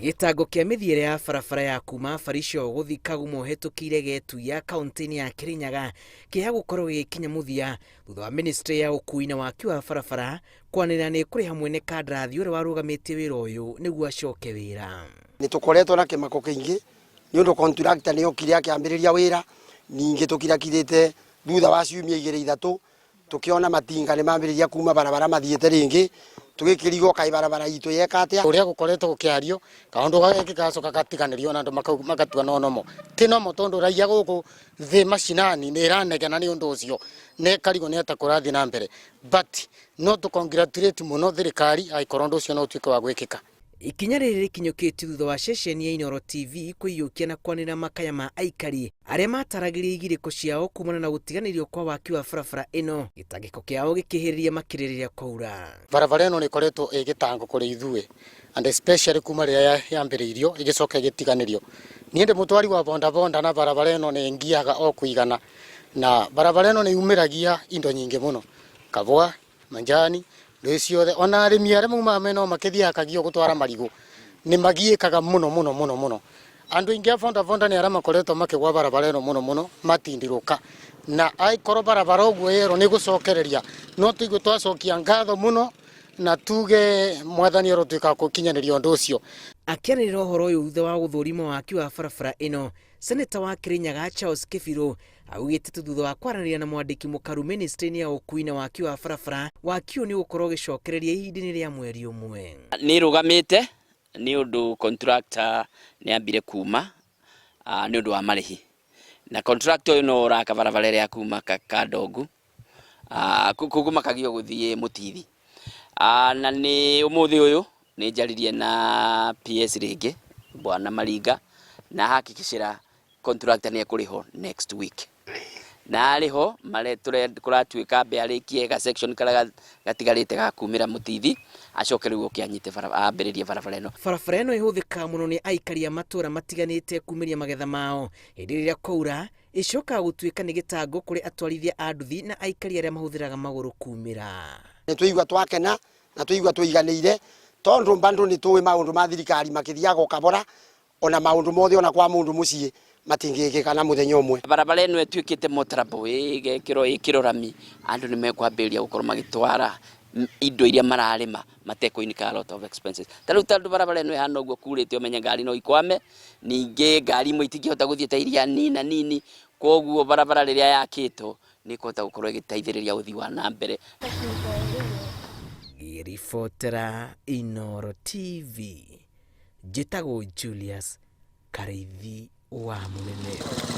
Gĩtango kĩa mĩthiĩre ya barabara ya kuma Barisho gũthiĩ Kagumo ũhĩtũkĩire Getuya kauntĩ-inĩ ya Kirinyaga kĩya gũkorwo gĩgĩkinya mũthia thutha wa ministry ya ũkui na waki wa barabara kwanĩrĩra nĩ ĩkũrĩha mwene kandarathi ũrĩa warũgamĩtie wĩra ũyũ nĩguo acoke wĩra. Nĩ tũkoretwo na kĩmako kĩingĩ nĩ ũndũ contractor nĩ okire akĩambĩrĩria wĩra, ningĩ tũkirakirĩte thutha wa ciumia igĩrĩ ithatũ Tũkĩona matinga nĩ mambĩrĩria kuma barabara mathiĩte rĩngĩ, tũgĩkĩrigwo kaĩ barabara itũ yeka atĩa. Ũrĩa gũkoretwo gũkĩario, kaũndũ gagekĩka gacoka gatiganĩrio na andũ magatua no nomo. Ti nomo tondũ raia gũkũ thĩ macinani nĩ ĩranegena nĩ ũndũ ũcio na ĩkarigwo nĩ atĩa kũrathiĩ na mbere. But no tũ congratulate mũno thirikari angĩkorwo ũndũ ũcio no ũtuĩke wa gwĩkĩka. Ikinya rĩrĩ rĩkinyũkĩtio thutha wa ceceni ya Inooro TV kũiyũkia na kwanĩrĩra makaya ma aikari arĩa mataragĩria igirĩko ciao kumana na gũtiganĩrio kwa waki wa barabara ĩno, gĩtangĩko kĩao gĩkĩhĩrĩria makĩria rĩrĩa kwaura. Barabara ĩno nĩ ĩkoretwo ĩ gĩtango kũrĩ ithuĩ and especially kuma rĩrĩa yambĩrĩirio ĩgĩcoka ĩgĩtiganĩrio. Niĩ ndĩ mũtwari wa boda boda na barabara ĩno nĩ ĩngiaga o kũigana na barabara ĩno nĩ yumĩragia indo nyingĩ mũno, kabũa, manjani ndũĩ ciothe ona arĩmi arĩa maumaga mena o makĩthiaga kagio gũtwara marigũ nĩ magiĩkaga mũno mũno mũno mũno. Andũ aingĩ a boda boda nĩ arĩa makoretwo makĩgwa barabara ĩno mũno mũno matindirũka na angĩkorwo barabara ũguo yerwo nĩ gũcokereria no tũigue twacokia ngatho mũno na tuge mwathani arotuĩka wa gũkinyanĩria ũndũ ũcio. Akĩanĩrĩra ũhoro ũyũ thutha wa gũthũrima waki wa barabara ĩno, Seneta wa Kirinyaga Charles Kĩbirũ augĩte atĩ thutha wa kwaranĩria na mwandĩki mũkaru mĩnĩstrĩ-inĩ ya ũkui na waki wa barabara, waki ũyũ nĩ ũgũkorwo ũgĩcokereria ihinda-inĩ rĩa mweri ũmwe. Nĩ ĩrũgamĩte nĩ ũndũ contractor nĩ ambire kuma nĩ ũndũ wa marĩhi. Na contractor ũyũ no ũraka barabara ĩrĩa ya kuma Kandongu kuma Kagio gũthiĩ Mũtithi. Na nĩ ũmũthĩ ũyũ nĩ njaririe na PS rĩngĩ Bwana Maringa na hakikishĩra contractor nĩ ekũrĩhwo next week. Na arĩho kũratuĩka ambe arĩkie ga section karĩa gatigarĩte ga kumĩra Mũtithi acoke rĩu oke anyite barabara ambĩrĩrie barabara ĩno. Barabara ĩno ĩhũthĩkaga mũno nĩ aikari a matũra matiganĩte kumĩria magetha mao hĩndĩ ĩrĩa kwaura Ĩcokaga gũtuĩka nĩ gĩtango kũrĩ atwarithia a nduthi na aikari arĩa mahũthĩraga magũrũ kumĩra. Nĩ twaigua twakena na twaigua tũiganĩire tondũ bado nĩ tũĩ maũndũ ma thirikari makĩthiaga o kabora ona maũndũ mothe ona kwa mũndũ mũciĩ matingĩkĩka na mũthenya ũmwe. Barabara ĩno ĩtuĩkĩte motorable ĩgekĩrwo ĩkĩrwo rami andũ nĩ mekwambĩrĩria gũkorwo magĩtwara indo iria mararĩma matekũ incur a lot of expenses. Ta rĩu tondũ barabara ĩno ĩhana ũguo kurĩte ũmenye ngari no ikwame, ningĩ ngari imwe itingĩhota gũthiĩ ta iria nina nini, koguo barabara rĩrĩa yakĩtwo nĩ ĩkũhota gũkorwo ĩgĩteithĩrĩria ũthii wa na mbere. Ngĩribotera Inooro TV, njĩtagwo Julius Karĩithi wa Mũnene.